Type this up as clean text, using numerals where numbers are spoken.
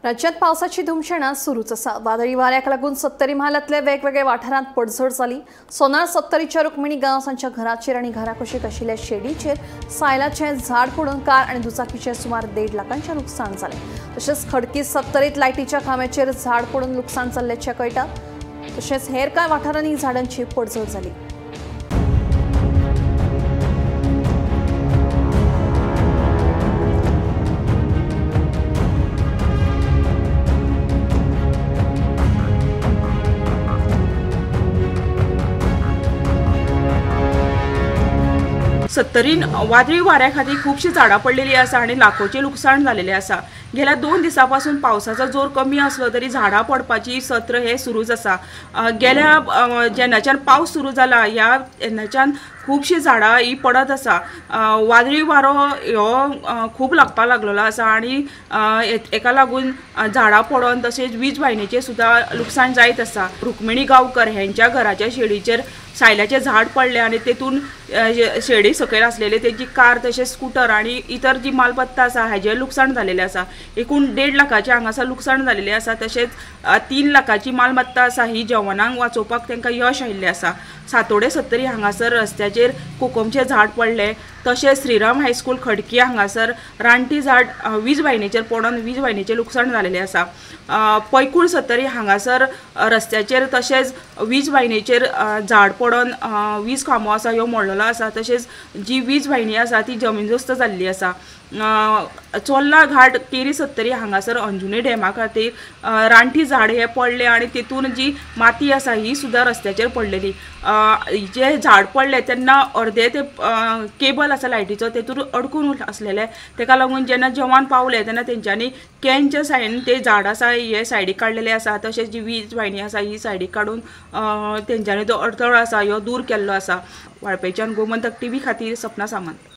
राज्यात पावसाची धुमशेणा सुरूच आसा। वादळी वाऱ्याक लागून सत्तरी म्हालांतल्या वेगवेगळ्या वाठारांत पडझड जाली। सोनार सत्तरीच्या रुक्मिणी गांवस हांच्या घराचेर आनी घरा कुशीक आशिल्ल्या शेडीचेर सायलाचें झाड पडून कार आनी दुचाकीचें सुमार 1.5 लाखांचें लुकसाण जालें। तशेंच खडकी सत्तरीत लायटीच्या खांब्याचेर झाड पडून लुकसाण जाल्ल्याचें कळटा। तशेंच हेर कांय वाठारांनी झाडांची पडझड जाली। सत्तरीन वादळी वाऱ्या खातीर खुबशीं झाडां पडलेली आसा आनी लाखोचें लुकसाण जालेलें आसा। गेल्या 2 दिसां पासून पावसाचो जोर कमी आसलो तरी झाडां पडपाची सत्र हे सुरूच आसा। गेल्या जेन्नाच्यान पावस सुरू जाला ह्या तेन्नाच्यान खुबशीं झाडां ही पडत आसा। वादळी वारो हो खूब लागपाक लागलेलो आसा आनी हेका लागून झाडां पडोन तशेंच वीज वाहिनीचें सुद्दां लुकसाण जायत आसा। रुक्मिणी गांवकर हेंच्या घराच्या शेडीचेर सायल्याचें झाड पडलें आनी तेतून शेडी सकयल आसलेले तेजी कार तशेंच स्कुटर आनी इतर जी मालमत्ता आसा हेजें लुकसाण जालेलें आसा। एकूण 1.5 लाखाचें हांगासर लुकसाण जालेलें आसा। तशेंच 3 लाखाची मालमत्ता आसा ही जवानांक वाचोवपाक तांकां यश आयिल्लें आसा। सातोडे सत्तरी हांगासर रस्त्याचेर कोकमचें झाड पडलें। तशेंच श्रीराम हायस्कूल खडकी हांगासर रानटी झाड वीज वाहिनीचेर पडोन वीज वाहिनीचें लुकसाण जालेलें आसा। पैकूळ सत्तरी हांगासर रस्त्याचेर तशेंच वीज वाहिनीचेर झाड पडोन वीज खांबो आसा ह्यो मोडलेलो आसा। तशेंच जी वीज वाहिनी आसा ती जमीनदोस्त जाल्ली आसा। चोर्ला घाट केरी सत्तरी हांगासर अंजुणे डॅमा खातीर रानटी झाड हे पडले आनी तेतून जी माती आसा ही सुद्दां रस्त्याचेर पडलेली। जे झाड पडले तेन्ना अर्दे ते केबल आसा लायटीचो तेतून अडकून आसलेले, तेका लागून जेन्ना जवान पावले तेन्ना तेंच्यांनी कॅनच्या सायडीन ते झाड आसा हे सायडीक काडलेले आसा। तशेंच जी वीज वाहिनी आसा ही सायडीक काडून तेंच्यांनी तो अडथळो आसा ह्यो दूर केल्लो आसा। वाळपयच्यान गोमंतक टीव्ही खातीर सपना सामंत।